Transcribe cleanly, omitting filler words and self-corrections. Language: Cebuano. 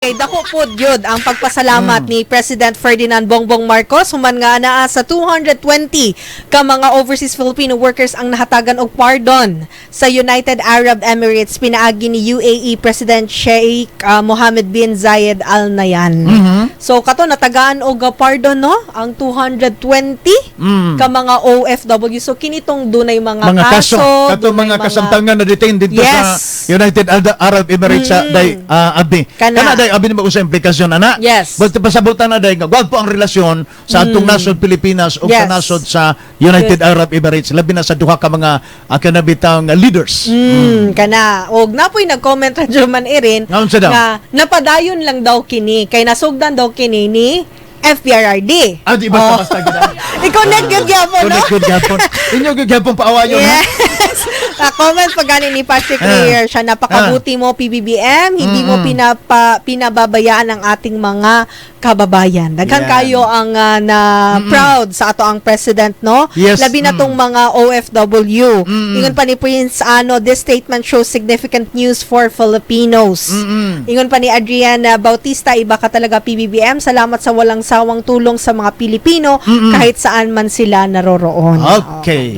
Kay dako pod yun ang pagpasalamat ni President Ferdinand Bongbong Marcos human nga naa sa 220 ka mga overseas Filipino workers ang nahatagan og pardon sa United Arab Emirates pinaagi ni UAE President Sheikh Mohammed bin Zayed Al Nahyan. So kato natagaan og pardon, no, ang 220 ka mga OFW. So kinitong dunay mga, Mga kaso, kato dunay mga kasamtangan na detain dito sa United Arab Emirates sa day abi. Kana. Kana day abi nimo sa implikasyon ana. But pasabutan na day nga gwapo ang relasyon sa atong nasod Pilipinas ug sa nasod sa United Arab Emirates, labi na sa duha ka mga kanabitang leaders. Kana. Og napoy nag-comment radyo man Erin Nga unsa daw? nga napadayon lang daw kini kay nasugdan daw kini ni FPRRD. Ah, di basta basta gid ah. I-connect gyud gyapon, no? Connect gyud gyapon. Inyo gyud gyapon paawayon, ha? Yes. Comment pa gani ni Patrick Mayer siya, "Napakabuti mo, PBBM, hindi mo pinababayaan ang ating mga kababayan." Daghan kayo ang na proud sa ato ang president, no? Labi na tong mga OFW. Ingon pa ni Prince ano, "This statement shows significant news for Filipinos." Ingon pa ni Adriana Bautista, "Iba ka talaga, PBBM. Salamat sa walang sawang tulong sa mga Pilipino kahit saan man sila naroroon." Okay.